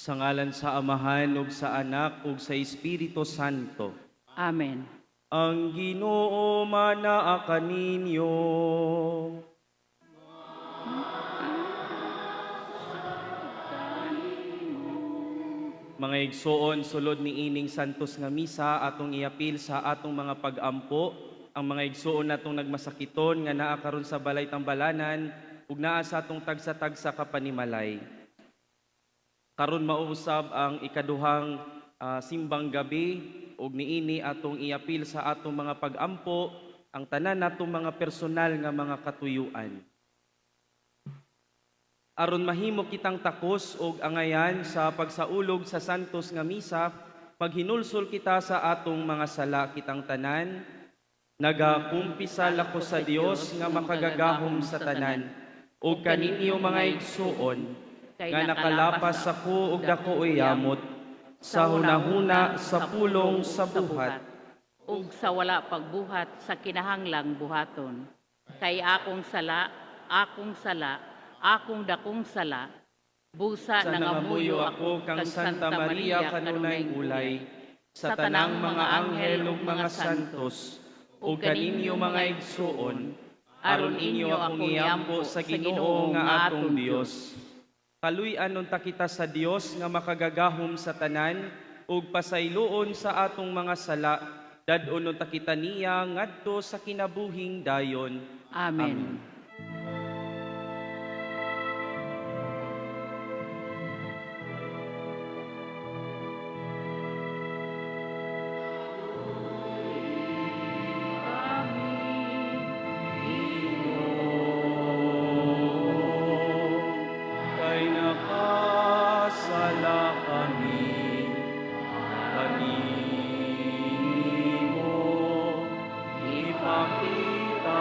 Sa ngalan sa Amahan ug sa Anak ug sa Espiritu Santo. Amen. Ang Ginoo manaa kaninyo. Mga igsoon, sulod ni ining santos nga misa atong iapil sa atong mga pag-ampo ang mga igsoon natong nagmasakiton nga naa karon sa balay tambalanan ug naa sa atong tagsa-tagsa ka panimalay. Karon mauusab ang ikaduhang simbang gabi ug niini atong iapil sa atong mga pag-ampo ang tanan natong mga personal nga mga katuyuan. Aron mahimo kitang takos og angayan sa pagsaulog sa santos nga misa, maghinulsol kita sa atong mga sala kitang tanan. Nagakumpisal ako sa Dios nga makagagahom sa tanan ug kaninyo, mga igsuon, nga nakalapas ako og dako yamot sa hunahuna, sa pulong, sa buhat ug sa wala pagbuhat sa kinahanglang buhaton. Kay akong sala, akong sala, akong dakong sala. Busa Sa nangamuyo ako kang Santa Maria kanunay ulay, sa tanang mga anghel ug mga santos, ug kaninyo, mga igsuon, aron inyo akong iampo sa Ginoo nga atong Dios. Kaluy-an unta kita sa Dios nga makagagahom sa tanan ug pasayloon sa atong mga sala. Dad-on unta kita niya ngadto sa kinabuhing dayon. Amen. Amen. Kay nakasala kami kanimo, ipakita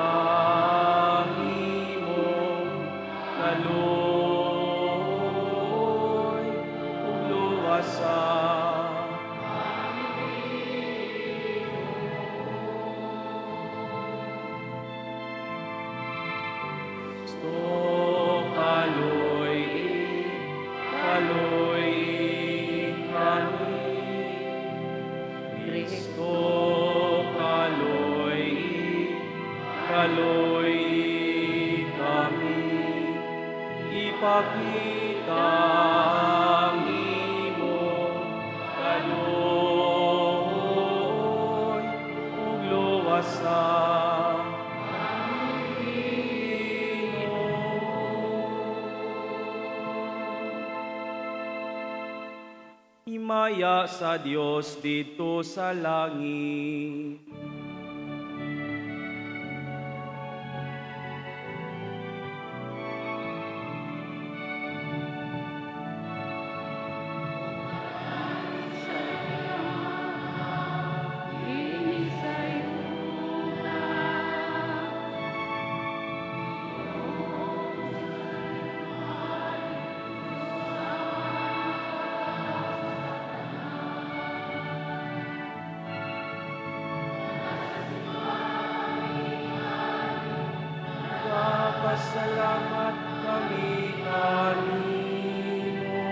ang imong kaluoy ug luwasa. Kristo, kaluy-i, kaluy-i kami. Kristo, kaluy-i, kaluy-i kami. Ipakita ang imong kaluoy ug luwasa. Ginoo. Himaya sa Dios didto sa langit. Dinhi sa yuta. Nagapasalamat kami kanimo.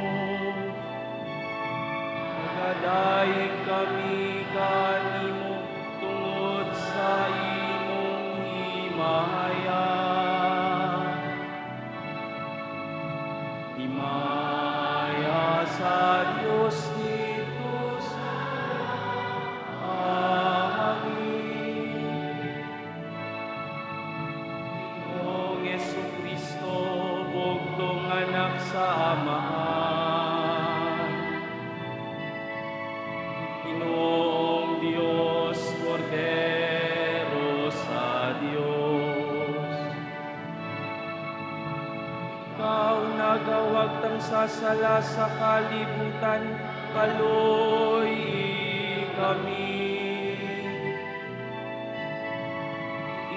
Nagadayeg kami kanimo tungod sa imong himaya. Himaya sa Dios didto sa langit. Ginoong Kristo, bugtong Anak sa Amahan. Ginoong Dios, Kordero sa Dios. Ikaw nagawagtang sa sala sa kalibutan, kaluy-i kami.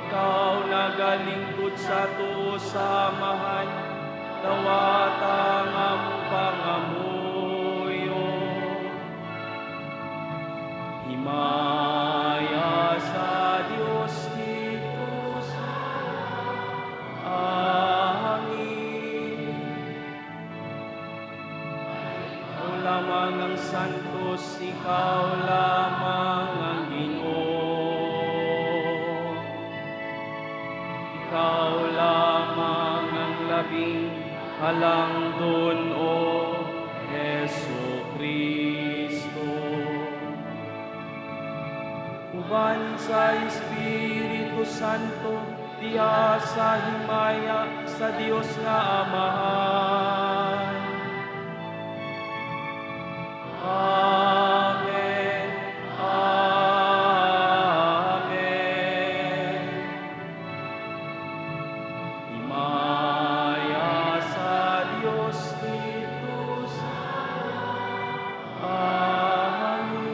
Ikaw nagalingkod sa tuo sa Amahan, dawata ang among pangamuyo. Himaya sa Dios didto sa langit. lamang ang santos, ikaw lamang ang Ginoo. Ikaw lamang ang labing halangdon, O Hesu Kristo. Uban sa Espiritu Santo, diha sa himaya sa Dios nga Amahan. Amen. Amen. Himaya sa Dios dito sa amin.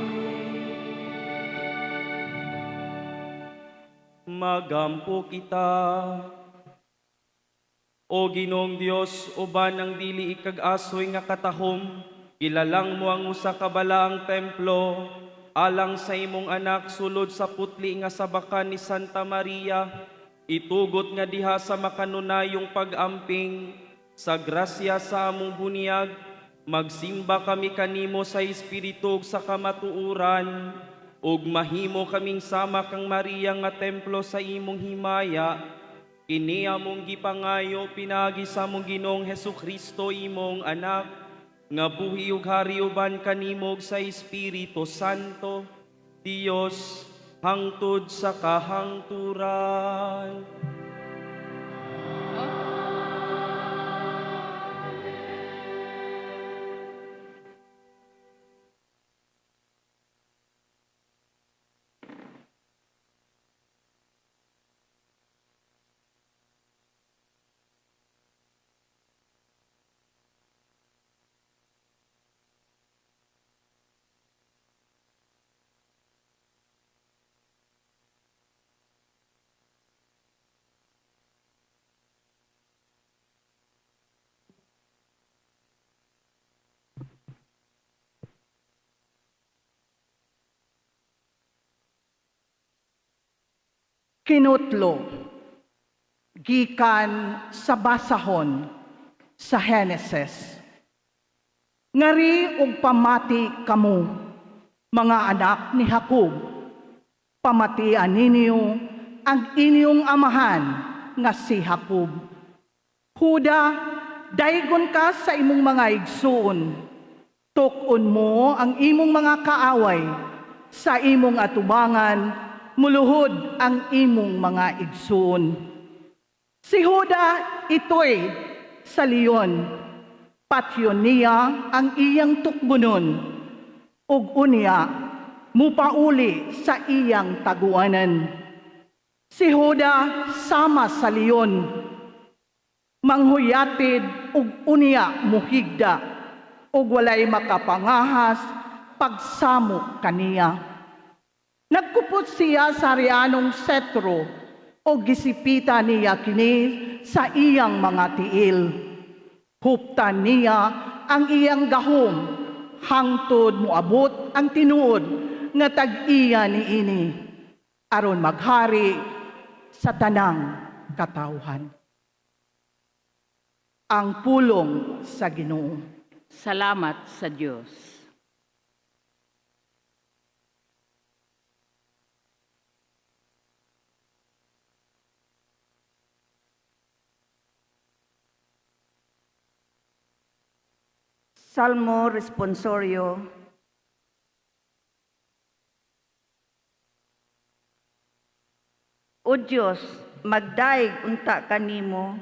Magampo kita. O Ginoong Dios, uban ang dili ikag-asoy nga katahom, gilalang mo ang usa ka balaang templo alang sa imong anak sulod sa putli nga sabakan ni Santa Maria, itugot nga diha sa makanunayong pag-amping sa grasya sa among bunyag, magsimba kami kanimo sa espiritu ug sa kamatuoran, ug mahimo kaming sama kang Maria nga templo sa imong himaya. Kini among gipangayo pinaagi sa among Ginoong Hesus Kristo, imong anak, nga buhi ug hari uban kanimo ug sa Espiritu Santo, Dios, hangtod sa kahangturan. Kinutlo gikan sa basahon sa Henesis. Ngari og pamati kamo, mga anak ni Jacob, pamatian ninyo ang inyong amahan nga si Jacob. Huda, daygon ka sa imong mga igsuon. Tuk-on mo ang imong mga kaaway sa imong atubangan, muluhod ang imong mga igsuon. Si Huda ito'y sa leon, patyon niya ang iyang tukbunon, ug unya mupauli sa iyang taguanan. Si Huda sama sa leon, manghuyatid ug unya muhigda, ug walay makapangahas pagsamok kaniya. Nagkupot siya sa rianong setro o gisipita niya kini sa iyang mga tiil. Huptan niya ang iyang gahom hangtod moabot ang tinuod nga tag-iya niini aron maghari sa tanang katawhan. Ang pulong sa Ginoo. Salamat sa Dios. Salmo Responsorio. O Dios, magdaig unta kanimo.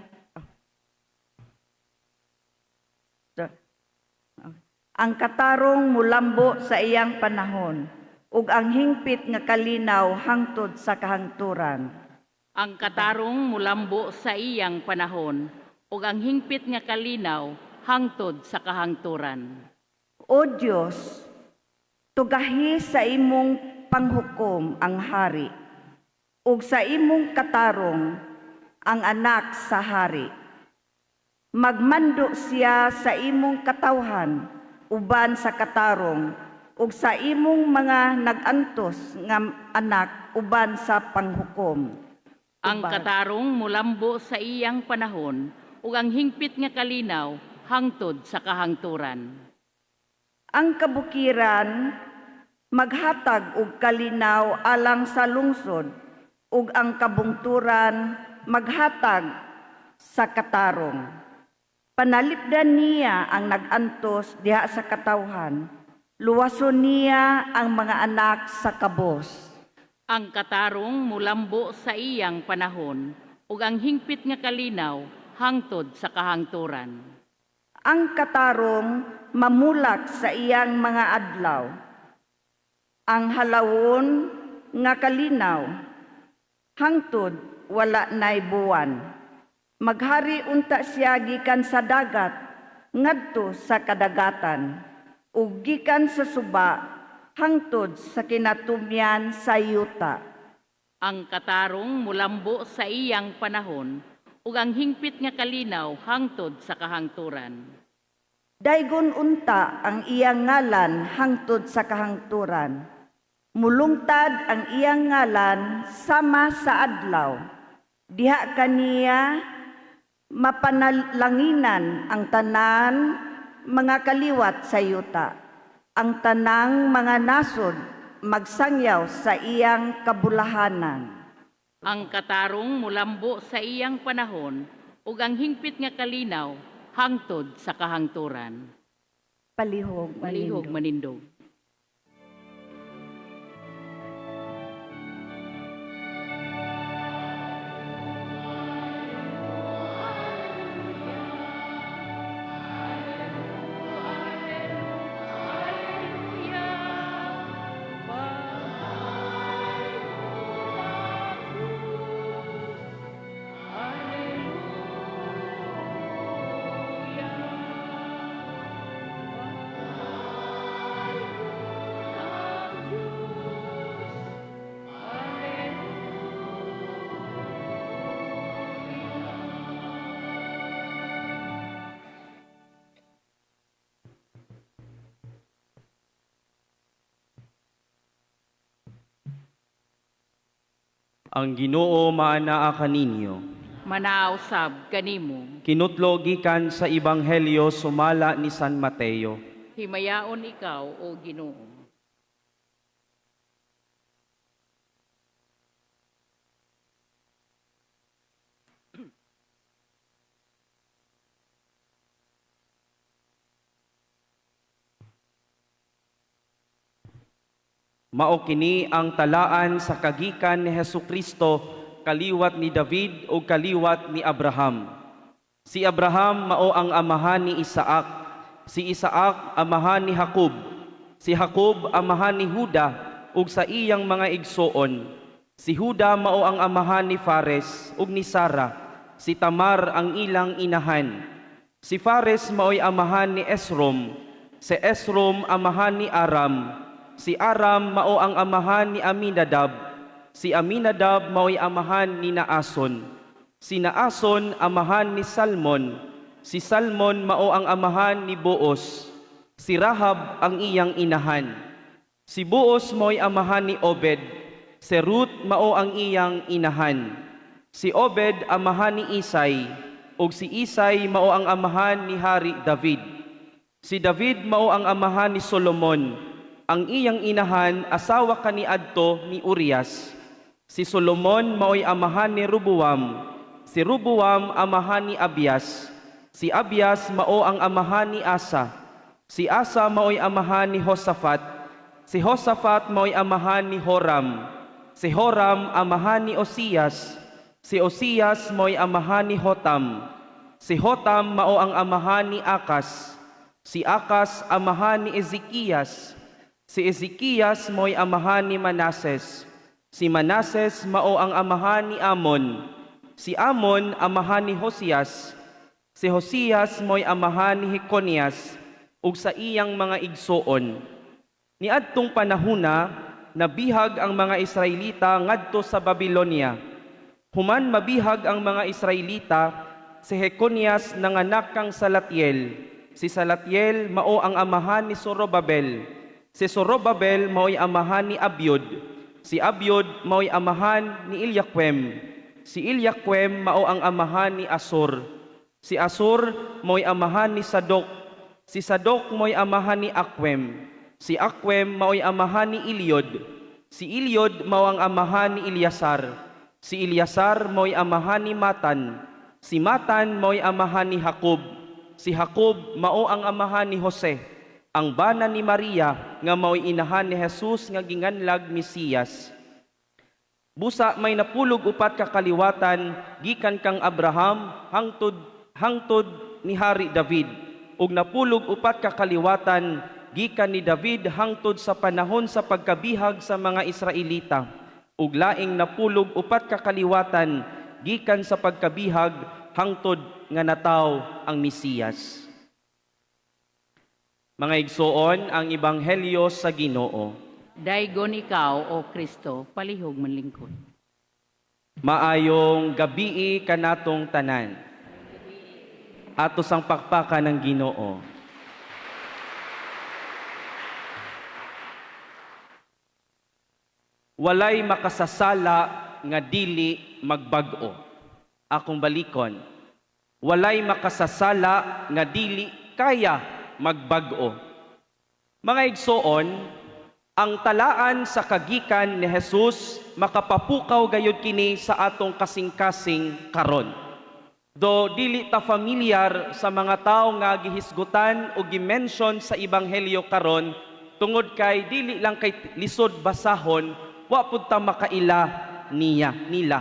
Ang katarong mulambo sa iyang panahon ug ang hingpit nga kalinaw hangtod sa kahangturan. Ang katarong mulambo sa iyang panahon ug ang hingpit nga kalinaw hangtod sa kahangturan. O Dios, tugahi sa imong panghukom ang hari, ug sa imong katarong ang anak sa hari. Magmando siya sa imong katawhan uban sa katarong, ug sa imong mga nagantos nga anak uban sa panghukom. Ang katarong mulambo sa iyang panahon ug ang hingpit nga kalinaw hangtod sa kahangturan. Ang kabukiran maghatag og kalinaw alang sa lungsod ug ang kabungturan maghatag sa katarong. Panalipdan niya ang nag-antos diha sa katawhan. Luwason niya ang mga anak sa kabos. Ang katarong mulambo sa iyang panahon ug ang hingpit nga kalinaw hangtod sa kahangturan. Ang katarong mamulak sa iyang mga adlaw. Ang halawon nga kalinaw hangtod wala nay buwan. Maghari unta siya gikan sa dagat ngadto sa kadagatan ug gikan sa suba hangtod sa kinatumyan sa yuta. Ang katarong mulambo sa iyang panahon ug ang hingpit nga kalinaw hangtod sa kahangturan. Daygon unta ang iyang ngalan hangtod sa kahangturan. Mulungtad ang iyang ngalan sama sa adlaw. Diha kaniya mapanalanginan ang tanan mga kaliwat sa yuta. Ang tanang mga nasod magsangyaw sa iyang kabulahanan. Ang katarong mulambo sa iyang panahon ug ang hingpit nga kalinaw hangtod sa kahangturan. Palihog, Palihog manindog. manindog. Ang Ginoo maanaa kaninyo. Manaaw sab kanimo. Kinutlo gikan sa Ebanghelyo sumala ni San Mateo. Himayaon ikaw o Ginoo. Mao kini ang talaan sa kagikan ni Hesukristo, kaliwat ni David o kaliwat ni Abraham. Si Abraham mao ang amahan ni Isaac, si Isaac amahan ni Jacob, si Jacob amahan ni Huda ug sa iyang mga igsoon. Si Huda mao ang amahan ni Fares ug ni Sara, si Tamar ang ilang inahan. Si Fares mao'y amahan ni Esrom, si Esrom amahan ni Aram, si Aram mao ang amahan ni Aminadab, si Aminadab mao'y amahan ni Naason, si Naason amahan ni Salmon, si Salmon mao ang amahan ni Boos, si Rahab ang iyang inahan. Si Boos mao'y amahan ni Obed, si Ruth mao ang iyang inahan. Si Obed amahan ni Isay, ug si Isay mao ang amahan ni Hari David. Si David mao ang amahan ni Solomon. Ang iyang inahan asawa kaniadto ni Urias. Si Solomon mao'y amahan ni Rubuam. Si Rubuam amahan ni Abias. Si Abias mao ang amahan ni Asa. Si Asa mao'y amahan ni Josaphat. Si Josaphat mao'y amahan ni Horam. Si Horam amahan ni Osias. Si Osias mao'y amahan ni Hotam. Si Hotam mao ang amahan ni Akas. Si Akas amahan ni Ezekias. Si Ezekias mao'y amahan ni Manases. Si Manases mao ang amahan ni Amon. Si Amon amahan ni Hosias. Si Hosias mao'y amahan ni Heconias ug sa iyang mga igsoon. Niadtong panahuna, nabihag ang mga Israelita ngadto sa Babylonia. Human mabihag ang mga Israelita, si Heconias nanganak kang Salatiel. Si Salatiel mao ang amahan ni Zorobabel. Si Zorobabel mao'y amahan ni Abiud. Si Abiud mao'y amahan ni Eliaquem. Si Eliaquem mao ang amahan ni Asur. Si Asur mao'y amahan ni Sadok. Si Sadok mo'y amahan ni Aquem. Si Aquem mao'y amahan ni Eliud. Si Eliud mao ang amahan ni Eleazar. Si Eleazar mao'y amahan ni Matan. Si Matan mao'y amahan ni Jacob. Si Jacob mao ang amahan ni Jose, ang bana ni Maria nga mao'y inahan ni Jesus nga ginganlag Mesiyas. Busa may 14 ka kaliwatan gikan kang Abraham hangtod ni Hari David, ug 14 ka kaliwatan gikan ni David hangtod sa panahon sa pagkabihag sa mga Israelita, ug laing 14 ka kaliwatan gikan sa pagkabihag hangtod nga nataw ang Mesiyas. Mga igsoon, ang ebanghelyo sa Ginoo. Daygon ikaw, O Kristo, palihog manlingkod. Maayong gabii kanatong tanan. Ato sang pakpakan ng Ginoo. Walay makasasala nga dili magbag-o. Akong balikon. Walay makasasala nga dili kaya magbag-o. Mga igsoon, ang talaan sa kagikan ni Jesus makapapukaw gayud kini sa atong kasing-kasing karon. Do dili ta familiar sa mga tawo nga gihisgutan o gimension sa ebanghelyo karon tungod kay dili lang kay lisod basahon, wa pud ta makaila niya nila.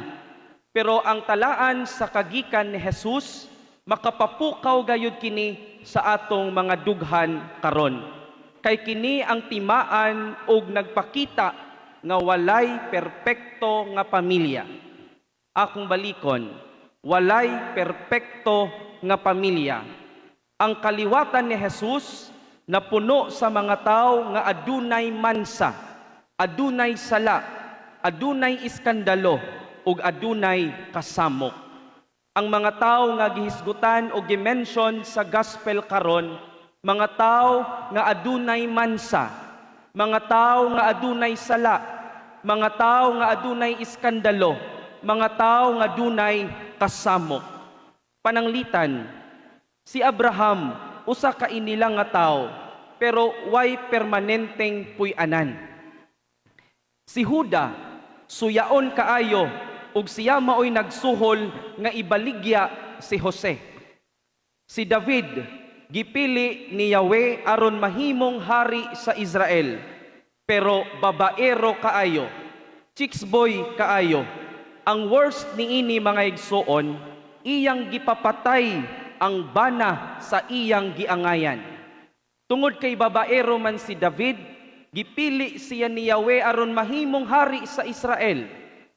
Pero ang talaan sa kagikan ni Jesus makapapukaw gayud kini sa atong mga dughan karon. Kay kini ang timaan og nagpakita nga walay perpekto nga pamilya. Akong balikon, walay perpekto nga pamilya. Ang kaliwatan ni Jesus napuno sa mga tao nga adunay mansa, adunay sala, adunay iskandalo, ug adunay kasamok. Ang mga tao nga gihisgutan o gimension sa gospel karon, mga tao nga adunay mansa, mga tao nga adunay sala, mga tao nga adunay iskandalo, mga tao nga adunay kasamok. Pananglitan, si Abraham usa ka inila nga tao, pero way permanenteng puy-anan. Si Huda, suyaon kaayo, ug siya maoy nagsuhol nga ibaligya si Jose. Si David, gipili ni Yahweh aron mahimong hari sa Israel, pero babaero kaayo, chicks boy kaayo. Ang worst niini, mga igsoon, iyang gipapatay ang bana sa iyang giangayan. Tungod kay babaero man si David, gipili siya ni Yahweh aron mahimong hari sa Israel.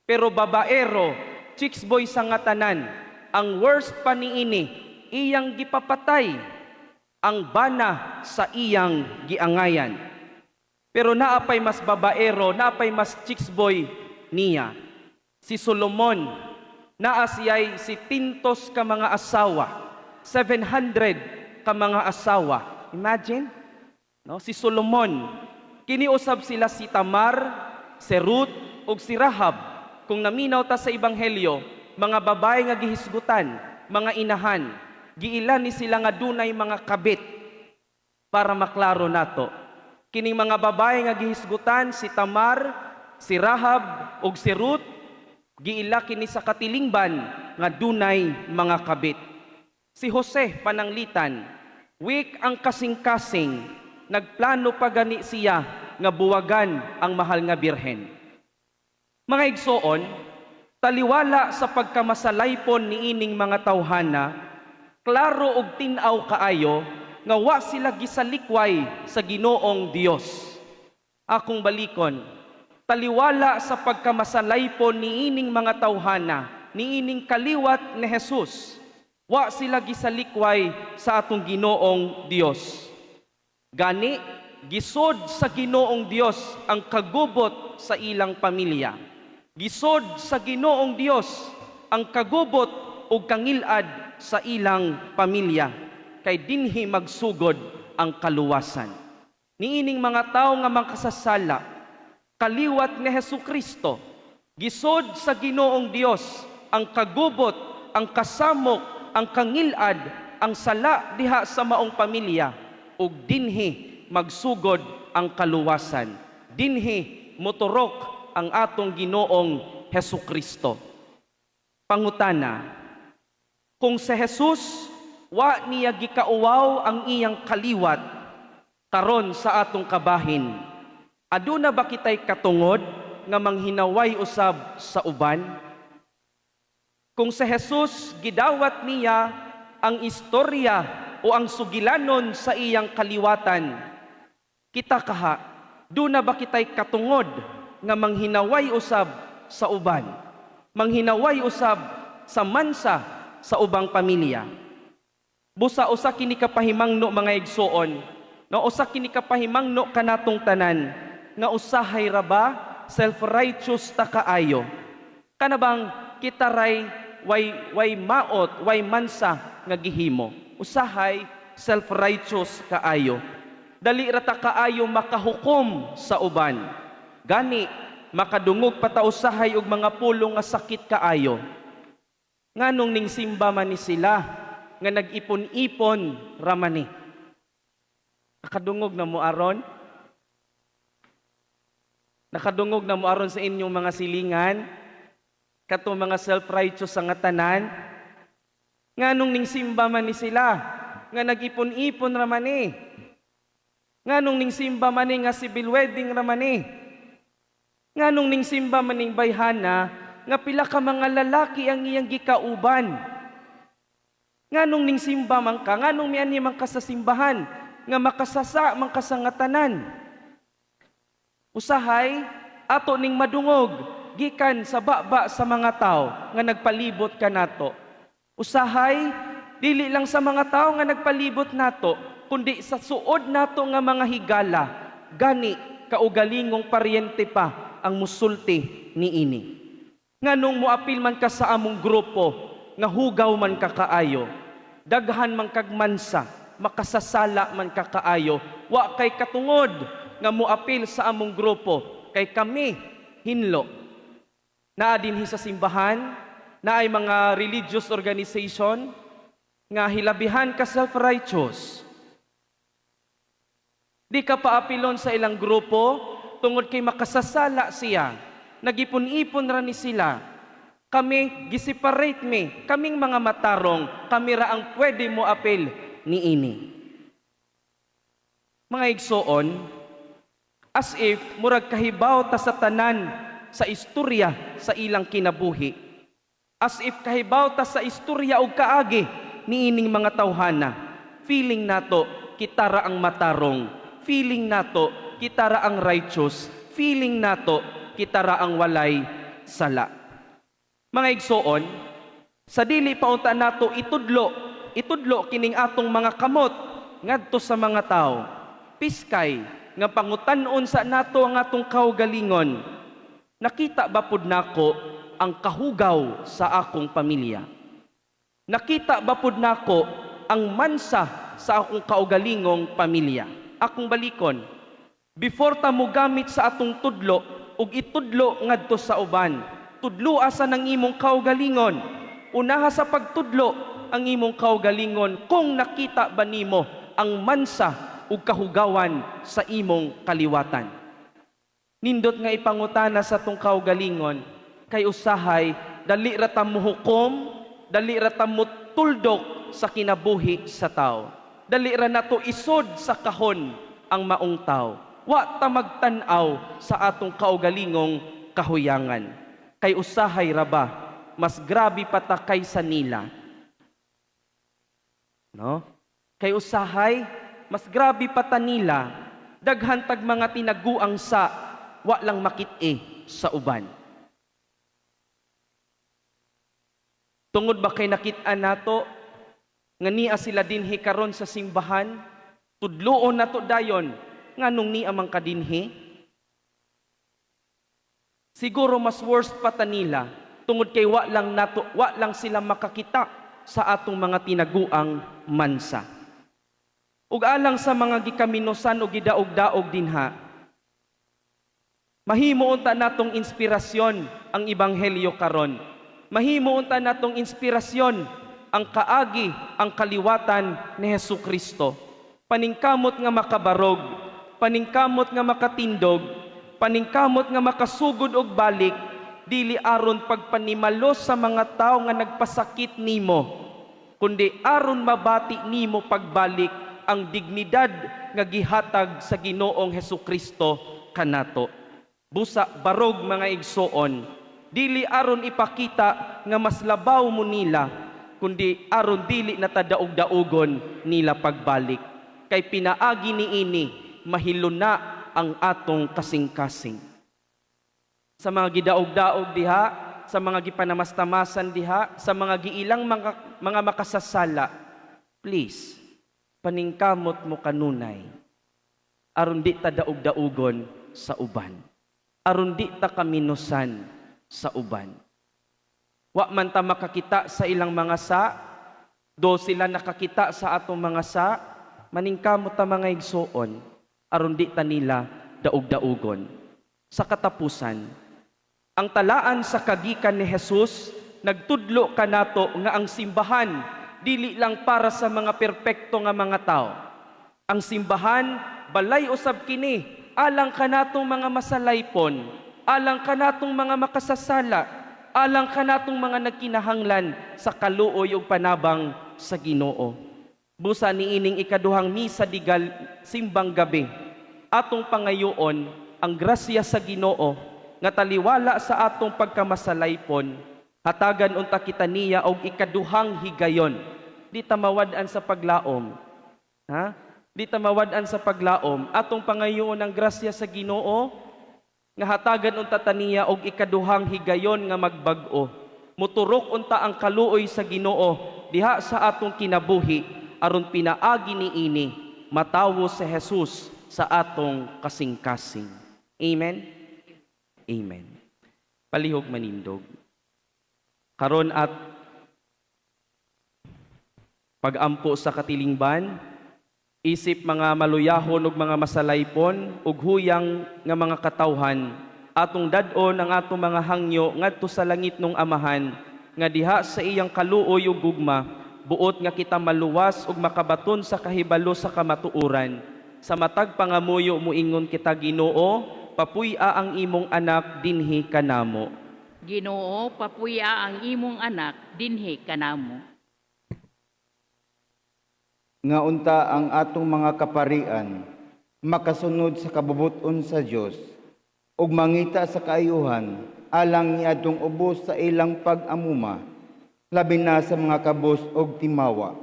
Pero babaero, chicks boy sa nga tanan. Ang worst pa niini, iyang gipapatay ang bana sa iyang giangayan. Pero naapay mas babaero, naapay mas chicks boy niya. Si Solomon, naa siya'y 700 ka mga asawa, 700 ka mga asawa. Imagine, no? Si Solomon, kiniusab sila si Tamar, si Ruth, ug si Rahab. Kung naminaw ta sa ebanghelyo, mga babae nga gihisgutan, mga inahan, giilan ni sila nga dunay mga kabit para maklaro nato. Kining mga babae nga gihisgutan, si Tamar, si Rahab, ug si Ruth, giila kini sa katilingban nga dunay mga kabit. Si Jose pananglitan, weak ang kasing-kasing, nagplano pa gani siya nga buwagan ang mahal nga birhen. Mga igsoon, taliwala sa pagkamasalaypon niining mga tawhana, klaro og tin-aw kaayo nga wa sila gisalikway sa Ginoong Dios. Akong balikon, taliwala sa pagkamasalaypon niining mga tawhana, niining kaliwat ni Jesus, wa sila gisalikway sa atong Ginoong Dios. Gani, gisod sa Ginoong Dios ang kagubot sa ilang pamilya. Gisod sa Ginoong Dios ang kagubot ug kangilad sa ilang pamilya, kay dinhi magsugod ang kaluwasan. Niining mga tawo nga makasasala, kaliwat ni Hesukristo, gisod sa Ginoong Dios ang kagubot, ang kasamok, ang kangilad, ang sala diha sa maong pamilya. Ug dinhi magsugod ang kaluwasan. Dinhi moturok ang atong Ginoong Hesus Kristo. Pangutana, kung sa Jesus wa niya gikauwaw ang iyang kaliwat karon sa atong kabahin, aduna ba kitay katungod nga manghinaway usab sa uban? Kung sa Jesus gidawat niya ang istorya o ang sugilanon sa iyang kaliwatan, kita kaha, duna ba kitay katungod nga manghinaway usab sa uban? Manghinaway usab sa mansa sa ubang pamilya? Busa usa kini kapahimangno, mga igsuon, no, usa kini kapahimangno kanatong tanan nga usahay ra ba self-righteous ta kaayo. Kana bang kita ray way maot, way mansa nga gihimo. Usahay self-righteous kaayo. Dali ra ta kaayo makahukom sa uban. Gani makadungog pa ta usahay og mga pulong nga sakit kaayo. Nganong ning simba man ni sila, nga nag-ipon-ipon ra man ni? Nakadungog na mo aron? Nakadungog na mo aron sa inyong mga silingan? Kato mga self-righteous nga tanan? Nganong ning simba man ni sila, nga nag-ipon-ipon ra man ni? Nganong ning simba man ni, nga civil wedding ra man ni? Nganong ning simba man ning bayhana, nga pila ka mga lalaki ang iyang gikauban? Nganong ning simba man ka? Nganong mianhi man ka sa simbahan, nga makasasa man ka sa nga tanan? Usahay, ato ning madungog gikan sa baba sa mga tao nga nagpalibot kanato. Usahay, dili lang sa mga tao nga nagpalibot nato, kundi sa suod nato nga mga higala, gani kaugalingong paryente pa ang musulti niini. Nganong moapil man ka sa among grupo, nga hugaw man ka kaayo, daghan man kag mansa, makasasala man ka kaayo, wa kay katungod nga moapil sa among grupo, kay kami hinlo? Naa dinhi sa simbahan, naay mga religious organization nga hilabihan ka self-righteous. Di ka paapilon sa ilang grupo tungod kay makasasala siya. Nagipon-ipon ra ni sila. Kami, giseparate mi. Kaming mga matarong, kami ra ang pwede mo apil niini. Mga igsoon, as if murag kahibaw ta sa tanan sa istorya sa ilang kinabuhi. As if kahibaw ta sa istorya og kaagi niining mga tawhana. Feeling nato kita ra ang matarong. Feeling nato kita ra ang righteous. Feeling nato kita ra ang walay sala. Mga igsoon, sa dili pa unta nato itudlo kining atong mga kamot ngadto sa mga tao. Piskay nga pangutan-on sa nato ang atong kaugalingon. Nakita ba pud nako ang kahugaw sa akong pamilya? Nakita ba pud nako ang mansa sa akong kaugalingong pamilya? Akong balikon. Before ta mo gamit sa atong tudlo ug itudlo ngadto sa uban, tudloa sa nang imong kaugalingon. Unaha sa pagtudlo ang imong kaugalingon kung nakita ba nimo ang mansa ug kahugawan sa imong kaliwatan. Nindot nga ipangutana sa atong kaugalingon kay usahay dali ra ta mohukom, dali ra ta tuldok sa kinabuhi sa tao. Dali ra nato isod sa kahon ang maong tao. Wa ta magtan-aw sa atong kaugalingong kahuyangan. Kay usahay ra ba, mas grabe pa ta kaysa nila. No? Kay usahay, mas grabe pa ta nila, daghan tag mga tinaguang sa wa lang makit-i sa uban. Tungod ba kay nakit-an nato nga nia sila dinhi karon sa simbahan, tudloon nato dayon nganong nia man ka dinhi? Siguro mas worst pa ta nila tungod kay wa lang nato, wa lang sila makakita sa atong mga tinaguang mansa. Ug alang sa mga gikaminusan o gidaog-daog dinha, mahimo unta natong inspirasyon ang ebanghelyo karon. Mahimo unta natong inspirasyon ang kaagi, ang kaliwatan ni Hesus Kristo. Paningkamot nga makabarog, paningkamot nga makatindog, paningkamot nga makasugod og balik, dili aron pagpanimalos sa mga tawo nga nagpasakit nimo, kundi aron mabati nimo pagbalik ang dignidad nga gihatag sa Ginoong Hesukristo kanato. Busa barog, mga igsoon, dili aron ipakita nga mas labaw mo nila, kundi aron dili na ta daog-daugon nila pagbalik. Kay pinaagi niini mahiluna ang atong kasing-kasing. Sa mga gidaog-daog diha, sa mga gipanamastamasan diha, sa mga giilang mga makasasala, please, paningkamot mo kanunay aron di ta daog-daugon sa uban. Aron di ta kaminusan sa uban. Wa man ta makakita sa ilang mga sa, do sila nakakita sa atong mga sa, maningkamot ta, mga igsoon, aron di ta nila daog-daugon. Sa katapusan, ang talaan sa kagikan ni Jesus nagtudlo kanato nga ang simbahan dili lang para sa mga perpekto nga mga tao. Ang simbahan, balay usab kini alang kanatong mga masalaypon, alang kanatong mga makasasala, alang kanatong mga nagkinahanglan sa kaluoy ug panabang sa Ginoo. Busa niining ikaduhang misa digal simbang gabi, atong pangayoon ang grasya sa Ginoo nga taliwala sa atong pagkamasalaypon, hatagan unta kita niya og ikaduhang higayon. Di ta mawad-an sa paglaom. Ha? Di ta mawad-an sa paglaom. Atong pangayoon ang grasya sa Ginoo nga hatagan unta ta niya og ikaduhang higayon nga magbag-o. Muturok unta ang kaluoy sa Ginoo diha sa atong kinabuhi aron pinaagi niini matawo si Jesus sa atong kasing-kasing. Amen. Amen. Palihog manindog. Karon at pagampo sa katilingban, isip mga maluyahon ug mga masalaypon ug huyang nga mga katawhan, atong dad-on ang atong mga hangyo ngadto sa langitnong Amahan nga diha sa iyang kaluoy ug gugma buot nga kita maluwas ug makabaton sa kahibalo sa kamatuoran. Sa matag pangamuyo, muingon kita: Ginoo, papuy-a ang imong anak dinhi kanamo. Ginoo, papuy-a ang imong anak dinhi kanamo. Nga unta ang atong mga kaparian makasunod sa kabubut-on sa Dios ug mangita sa kaayuhan alang niadtong ubos sa ilang pag-amuma, labi na sa mga kabus ug timawa.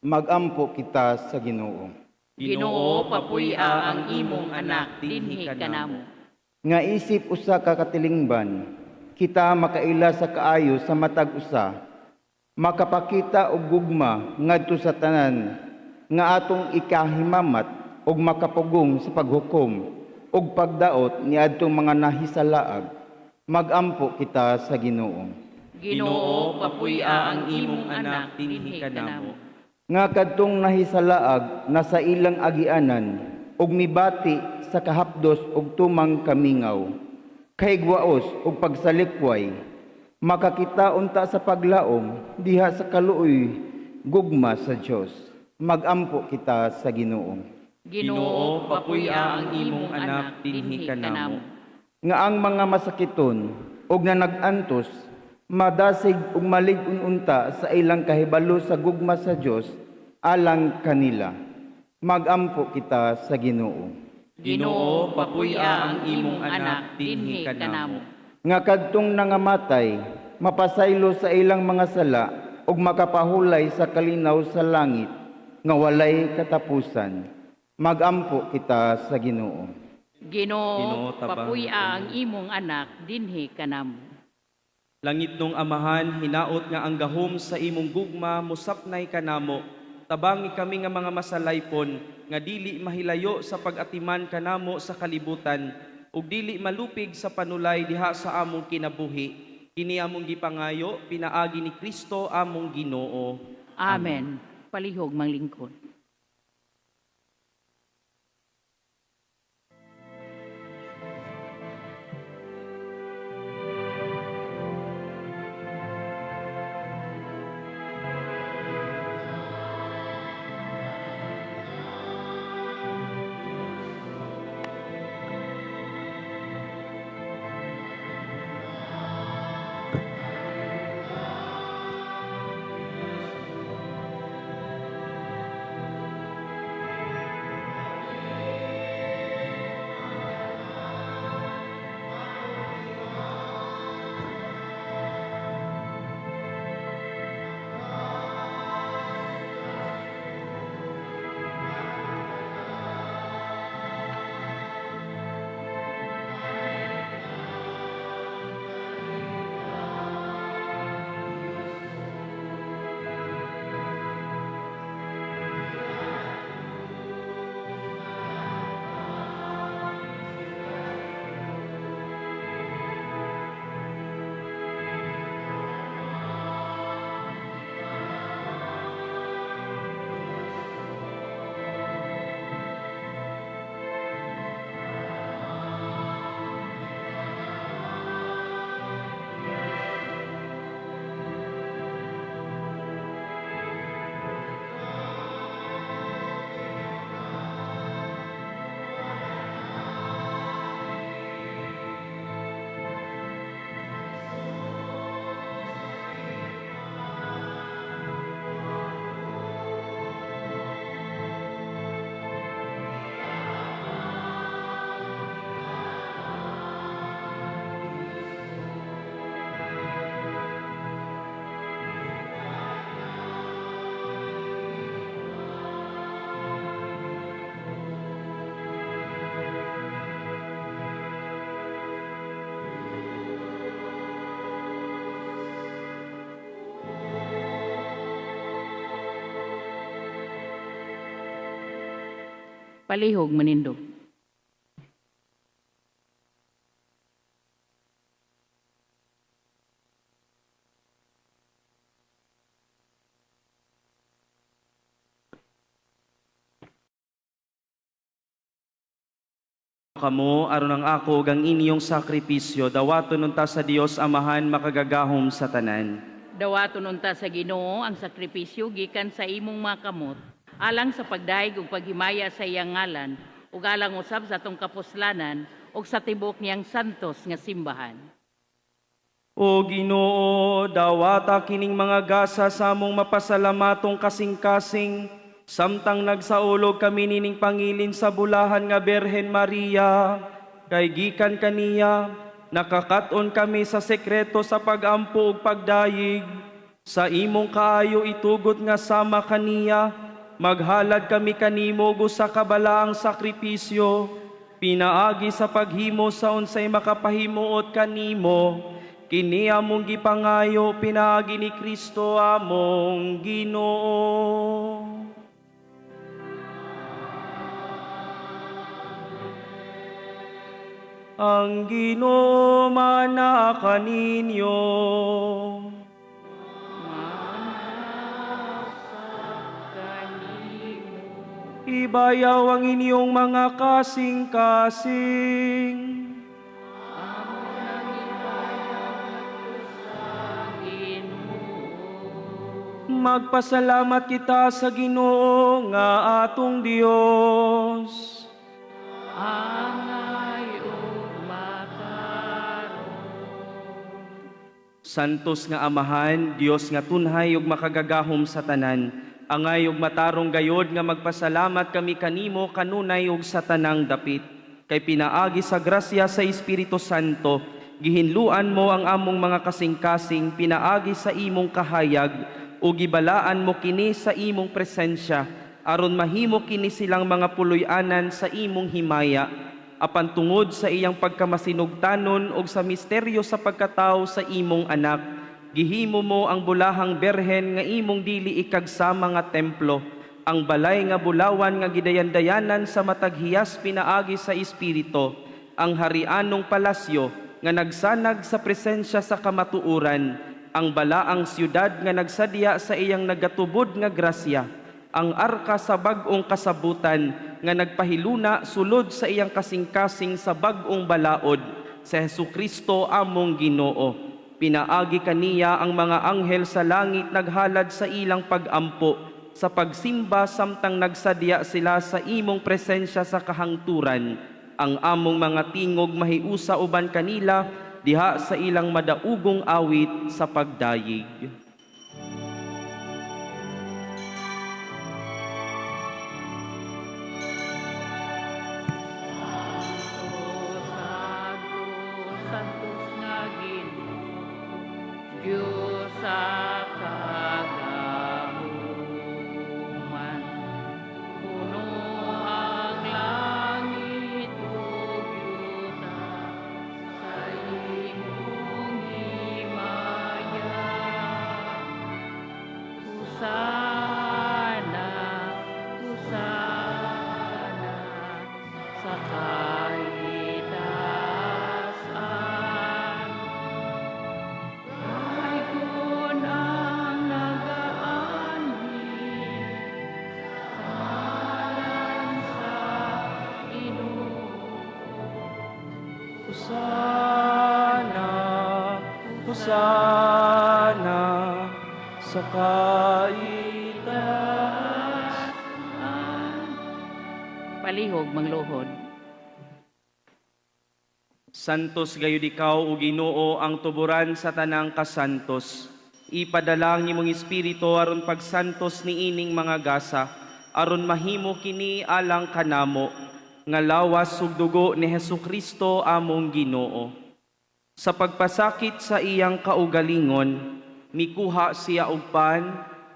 Magampo kita sa Ginoo. Ginoo, papuy-a ang imong anak dinhi kanamo. Nga isip usa ka katilingban, kita makaila sa kaayo sa matag usa, makapakita og gugma ngadto sa tanan nga atong ikahimamat ug makapugong sa paghukom ug pagdaot niadtong mga nahisalaag. Magampo kita sa Ginoo. Ginoo, papuy-a ang imong anak dinhi kanamo. Nga kadtong nahisalaag nasa ilang agianan ug mibati sa kahapdos ug tumang kamingaw, kahigwaos ug pagsalikway, makakita unta sa paglaom diha sa kaluoy gugma sa Dios. Magampo kita sa Ginoo. Ginoo, papuy-a ang imong anak dinhi kanamo. Nga ang mga masakiton ug na nag-antos madasig ug malig-on unta sa ilang kahibalo sa gugma sa Dios alang kanila. Magampo kita sa Ginoo. Ginoo, papuy-a ang imong anak dinhi kanamo. Nga kadtong nangamatay mapasaylo sa ilang mga sala ug makapahulay sa kalinaw sa langit nga walay katapusan. Magampo kita sa Ginoo. Ginoo, Ginoo, tabang papuy-a ang imong anak dinhi kanamo. Langitnong Amahan, hinaot nga ang gahom sa imong gugma musapnay kanamo. Tabangi kami nga mga masalaypon nga dili mahilayo sa pag-atiman kanamo sa kalibutan ug dili malupig sa panulay diha sa among kinabuhi. Kini among gipangayo pinaagi ni Kristo among Ginoo. Amen. Palihog manglingkod. Palihog manindog. Kamo aron ang ako ug ang inyong sakripisyo dawaton unta sa Dios Amahan makagagahom sa tanan. Dawaton unta sa Ginoo ang sakripisyo gikan sa imong mga kamot alang sa pagdayeg ug paghimaya sa iyang ngalan ug alang usab sa atong kapuslanan ug sa tibuok niyang santos nga simbahan. O Ginoo, dawata kining mga gasa sa among mapasalamatong kasing-kasing samtang nagsaulog kami nining pangilin sa bulahan nga Berhen Maria, kay gikan kaniya nakakaton kami sa sekreto sa pagampo ug pagdayeg. Sa imong kaayo itugot nga sama kaniya, maghalad kami kanimo ug sa kabalaang sakripisyo, pinaagi sa paghimo sa unsay makapahimuot kanimo. Kini among gipangayo pinaagi ni Kristo among Ginoo. Ang Ginoo mana kaninyo. Ibayaw ang inyong mga kasing-kasing. Magpasalamat kita sa Ginoo nga atong Dios. Angay ug matarong. Santos nga Amahan, Dios nga tunhay ug makagagahom sa tanan, angay ug matarong gayod nga magpasalamat kami kanimo kanunay ug sa tanang dapit. Kay pinaagi sa grasya sa Espiritu Santo, gihinluan mo ang among mga kasing-kasing pinaagi sa imong kahayag ug gibalaan mo kini sa imong presensya aron mahimo kini silang mga puloy-anan sa imong himaya, apan tungod sa iyang pagkamasinugtanon ug sa misteryo sa pagkatao sa imong anak, gihimo mo ang bulahang berhen nga imong dili ikagsama nga templo, ang balay nga bulawan nga gidayandayanan sa matag hiyas pinaagi sa Espiritu, ang harianong palasyo nga nagsanag sa presensya sa kamatuoran, ang balaang siyudad nga nagsadya sa iyang nagatubod nga grasya, ang arka sa bag-ong kasabutan nga nagpahiluna sulod sa iyang kasing-kasing sa bag-ong balaod, sa Hesukristo among Ginoo. Pinaagi kaniya ang mga anghel sa langit naghalad sa ilang pagampo sa pagsimba samtang nagsadya sila sa imong presensya sa kahangturan. Ang among mga tingog mahiusa uban kanila diha sa ilang madaugong awit sa pagdayeg. Santo, Santos nga Ginoo, Diyos sa kagahuman. Puno ang langit ug yuta sa imong himaya. Hosana, Hosana sa kahitasan. Dalaygon ang nagaanhi sa ngalan sa Ginoo. Hosana, Hosana sa kaitaas. Palihog mangluhod. Santos gayud ikaw o Ginoo, ang tuburan sa tanang kasantos. Ipadala ang imong espiritu aron pagsantos niining mga gasa, aron mahimo kini alang kanamo nga lawas ug dugo ni Hesukristo among Ginoo. Sa pagpasakit sa iyang kaugalingon, mikuha siya og pan,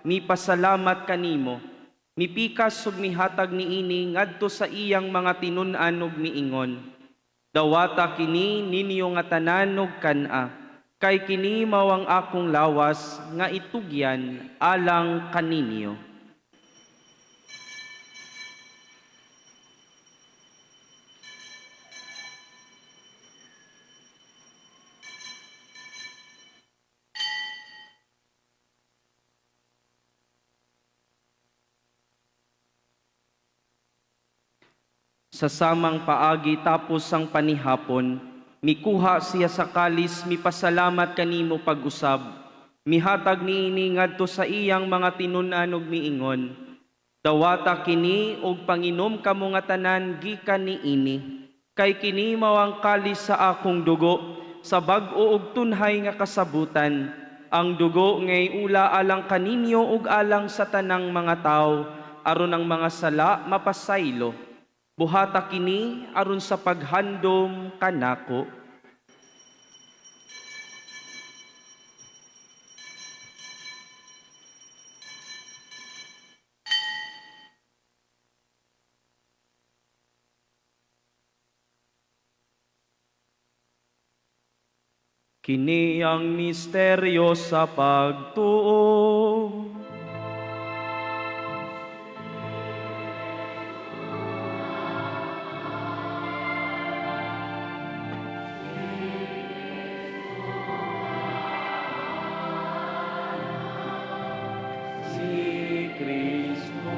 mipasalamat kanimo, mipikas ug mihatag niini ngadto sa iyang mga tinun-an ug miingon: "Dawata kini ninyo nga tanan ug kan-a, kay kini mao ang akong lawas nga itugyan alang kaninyo." Sa samang paagi tapos ang panihapon, mikuha siya sa kalis, mipasalamat kanimo pag-usab. Mihatag niini ngadto sa iyang mga tinun-an ug miingon, "Dawata kini ug panginom kamo nga tanan gikan niini, kay kini mao ang kalis sa akong dugo sa bag-o ug tunhay nga kasabutan, ang dugo ngay ula alang kaninyo ug alang sa tanang mga tawo aron ang mga sala mapasaylo. Buhata kini aron sa paghandom kanako." Kini ang misteryo sa pagtuo. Si Kristo.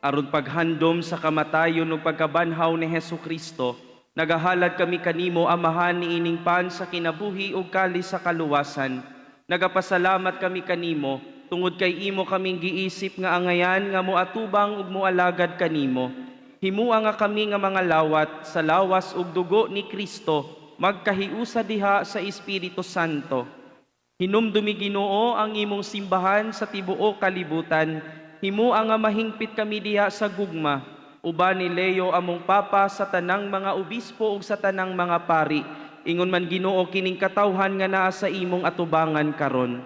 Aron paghandom sa kamatayon ug pagkabanhaw ni Hesus Kristo, nagahalad kami kanimo, Amahan, niining pan sa kinabuhi ug kalis sa kaluwasan. Nagapasalamat kami kanimo tungod kay imo kaming giisip nga angayan nga moatubang ug moalagad kanimo. Himua nga kami nga mga lawat sa lawas ug dugo ni Kristo magkahiusa diha sa Espiritu Santo. Hinumdumi, Ginoo, ang imong simbahan sa tibuok kalibutan. Himua nga mahingpit kami diha sa gugma uban ni Leo among Papa, sa tanang mga obispo ug sa tanang mga pari. Ingon man, Ginoo, kining katawhan nga naa sa imong atubangan karon.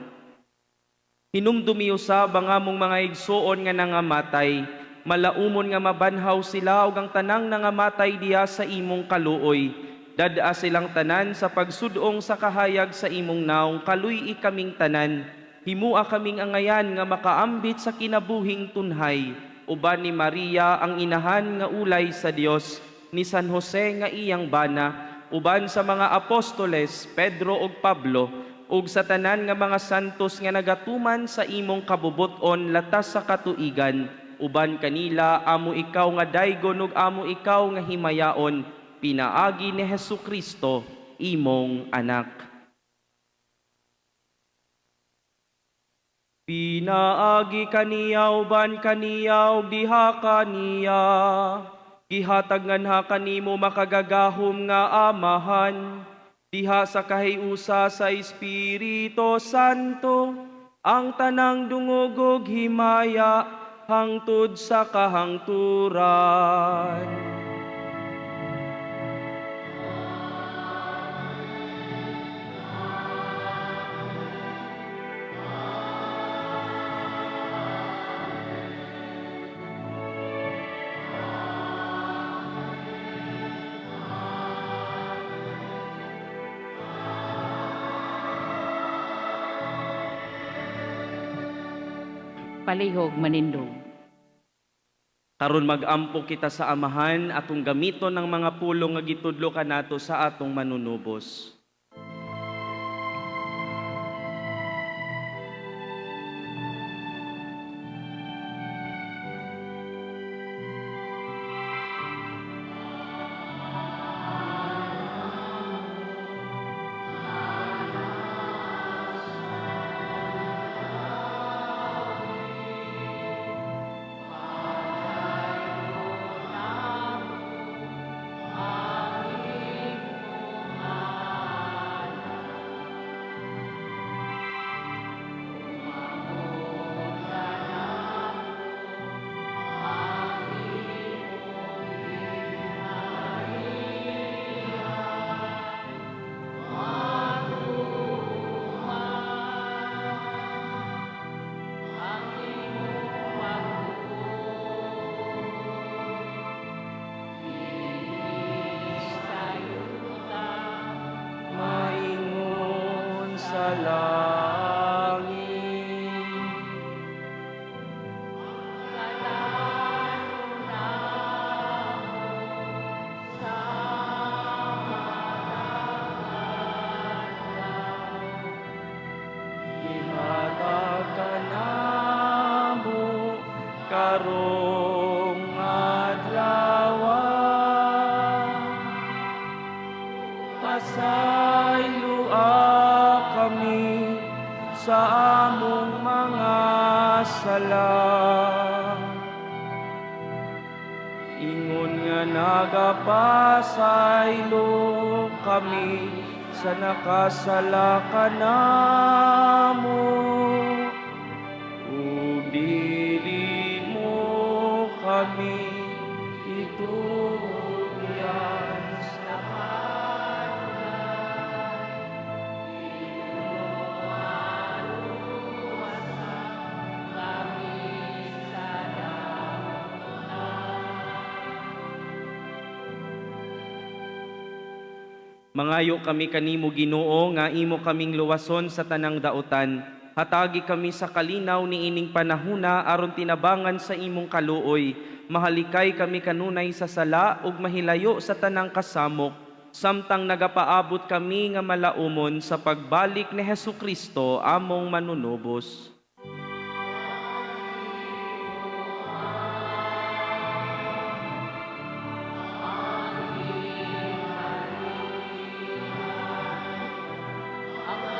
Hinumdumi usab ang among mga igsoon nga nangamatay. Malaumon nga mabanhaw sila ug ang tanang nangamatay diha sa imong kaluoy. Dad-a silang tanan sa pagsudong sa kahayag sa imong naong. Kaluy-i kaming tanan. Himua kaming angayan nga makaambit sa kinabuhing tunhay uban ni Maria ang inahan nga ulay sa Dios, ni San Jose nga iyang bana, uban sa mga apostoles Pedro ug Pablo, ug sa tanan nga mga santos nga nagatuman sa imong kabubut-on latas sa katuigan. Uban kanila amo ikaw nga daygon ug amo ikaw nga himayaon pinaagi ni Hesus Kristo, imong anak. Pinaagi kaniya, uban kaniya ug diha kaniya, gihatag nganha kanimo makagagahom nga Amahan, diha sa kahiusa sa Espiritu Santo, ang tanang dungog ug himaya hangtod sa kahangturan. Palihog manindog. Karon mag-ampo kita sa Amahan, atong gamiton ng mga pulong nga gitudlo kanato sa atong manunubos. Maingon sa langit. Pasayloa kami sa among mga sala. Ingon nga nagapasaylo kami sa nakasala kanamo, ug dili mo kami itugyan sa. Mangayo kami kanimo, Ginoo, nga imo kaming luwason sa tanang dautan. Hatagi kami sa kalinaw niining panahuna aron tinabangan sa imong kaluoy. Mahalikay kami kanunay sa sala ug mahilayo sa tanang kasamok, samtang nagapaabot kami nga malaumon sa pagbalik ni Hesukristo among manunubos.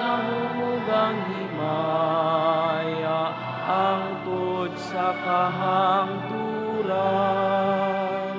Nahumugang himaya ang tud sa kahangturan.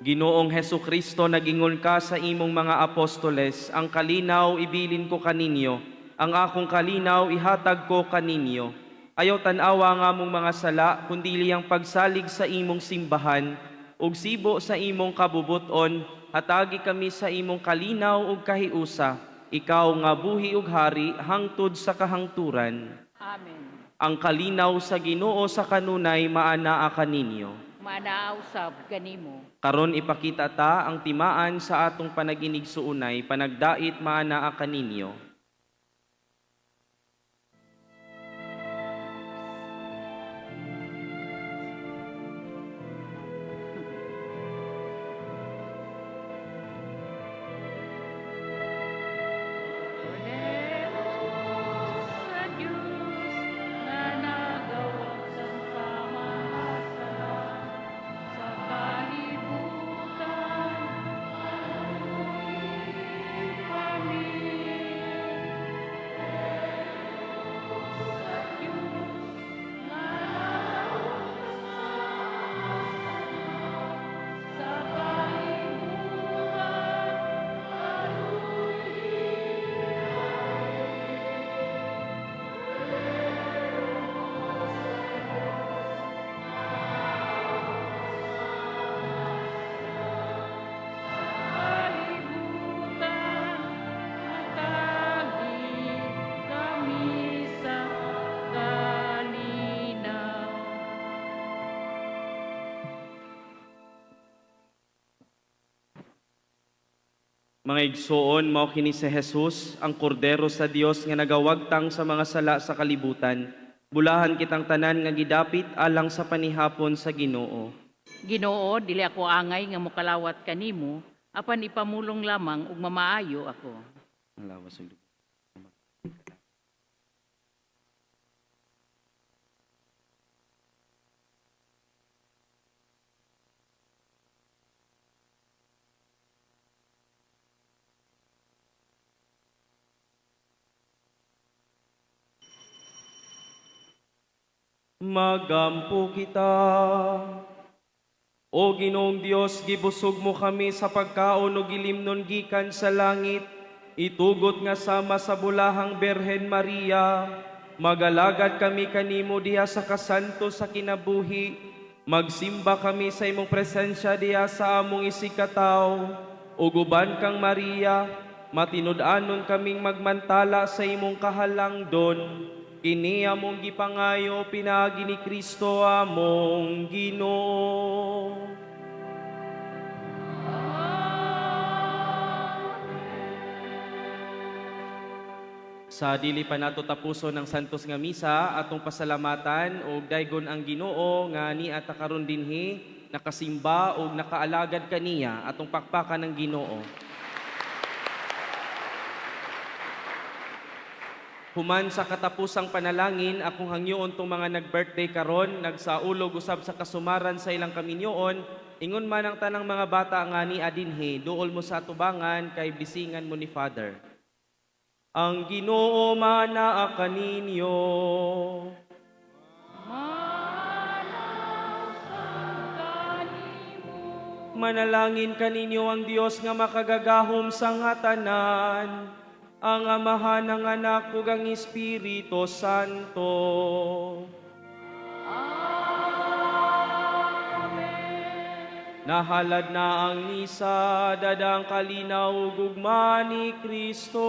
Ginoong Hesukristo, nagingon ka sa imong mga apostoles, "Ang kalinaw ibilin ko kaninyo, ang akong kalinaw ihatag ko kaninyo." Ayaw tan-awa ang among mga sala, kundi ang pagsalig sa imong simbahan, ug sibo sa imong kabubuton, hatagi kami sa imong kalinaw ug kahiusa, ikaw nga buhi ug hari hangtod sa kahangturan. Amen. Ang kalinaw sa Ginoo sa kanunay maanaa kaninyo. Maanaa usab kanimo. Karon ipakita ta ang timaan sa atong panaginigsuunay, panagdait maanaa kaninyo. Sa Diyos nga nagawagsan sa mga sala sa kalibutan, aluy kami. Sa Diyos nga nagawagsan sa kalibutan, aluy. Kalibutan, hatagi kami sa kalinaw. Mga igsoon, mao kini si Jesus, ang kordero sa Dios nga nagawagtang sa mga sala sa kalibutan. Bulahan kitang tanan nga gidapit alang sa panihapon sa Ginoo. Ginoo, dili ako angay nga mokalawat kanimo, apan ipamulong lamang ug mamaayo ako. Ang lawas ug dugo. Magampo kita. O Ginoong Dios, gibusog mo kami sa pagkaon ug ilimnon gikan sa langit. Itugot nga sama sa bulahang Berhen Maria, magalagad kami kanimo diha sa kasanto sa kinabuhi. Magsimba kami sa imong presensya diha sa among isigkatawo. Ug uban kang Maria, matinud-anon kaming magmantala sa imong kahalangdon. Kini among gipangayo pinaagi ni Kristo among Ginoo. Sa dili pa nato tapuson ang santos nga misa, atong pasalamatan og daygon ang Ginoo nga niata karon dinhi nakasimba og nakaalagad kaniya. Atong pakpakan ang Ginoo. Human sa katapusang panalangin, akong hangyoon tong mga nag-birthday karon, nagsaulog usab sa kasumaran sa ilang kaminyoon, ingon man ang tanang mga bata nga ni adinhi, duol mo sa atubangan kay bisingan mo ni Father. Ang Ginoo manaa kaninyo. Manalangin kaninyo ang Dios nga makagagahom sa nga tanan, ang Amahan, ang Anak ug ang Espiritu Santo. Nahalad na ang misa, dadang kalinaw ug gugma ni Kristo.